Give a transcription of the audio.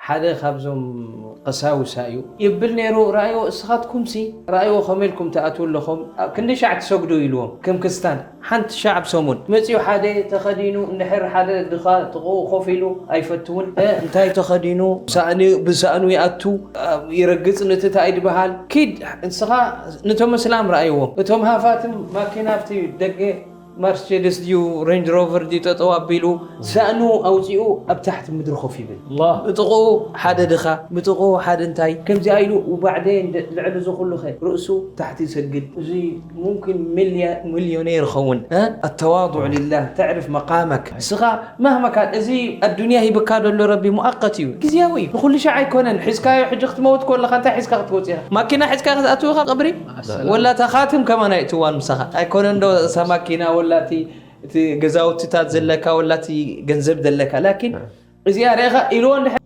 ሓደ ካብዞም ቀሳውሳ እዩ ይብል ነይሩ። ረኣይዎ፣ እስኻትኩምሲ ረኣይዎ፣ ከመይ ኢልኩም ትኣትዉ ኣለኹም? ኣብ ክንዲ ሻዕ ትሰግዱ ኢልዎም። ከም ክስታን ሓንቲ ሻዕ ኣብ ሰሙን መጺኡ ሓደ ተኸዲኑ፣ እንድሕር ሓደ ድኻ ጥቕኡ ኮፍ ኢሉ ኣይፈትውን። እ፣ እንታይ ተኸዲኑ? ሳእኒ፣ ብሳእኑ ይኣቱ፣ ኣብ፣ ይረግጽ፣ ነቲ እንታይ ድበሃል? ኪድ፣ ንስኻ ነቶም እስላም ረኣይዎም። እቶም ሃፋትም ማኪና ኣብቲ ደገ ማርሴደስ ድዩ ሬንጅ ሮቨር ድዩ ጠጠው ኣቢሉ ሳእኑ ኣውፂኡ ኣብ ታሕቲ ምድሪ ኮፍ ይብል። الله ብጥቕኡ ሓደ ድኻ፣ ብጥቕኡ ሓደ እንታይ ከምዚኣ ኢሉ ውባዕደ ልዕሊ እዚ ኩሉ ኸ ርእሱ ታሕቲ ይሰግድ። እዚ ሙምኪን ሚልያ- ሚልዮኔር ይኸውን። እ? ኣተዋضዕ ሊላህ ተዕርፍ መቃመክ። እስኻ ማህመካን እዚ ኣዱንያ ሂብካ ደሎ ረቢ ሙኣቀት እዩ፣ ግዝያዊ እዩ። ንኩሉ ሻዕ ኣይኮነን። ሒዝካዮ ሕጂ ክትመውት ከለኻ እንታይ ሒዝካ ክትወፅእ ኢኻ? ማኪና ሒዝካ ክትኣትው ኢኻ ቀብሪ? ወላ ተኻትም ከማን ኣይእትዋን ምሳኻ ኣይኮነ እንዶ እሳ ማኪና ወላ እቲ እቲ ገዛውትታት ዘለካ ወላ እቲ ገንዘብ ዘለካ ላኪን እዚኣ ርኢኻ ኢልዎ እንድሕር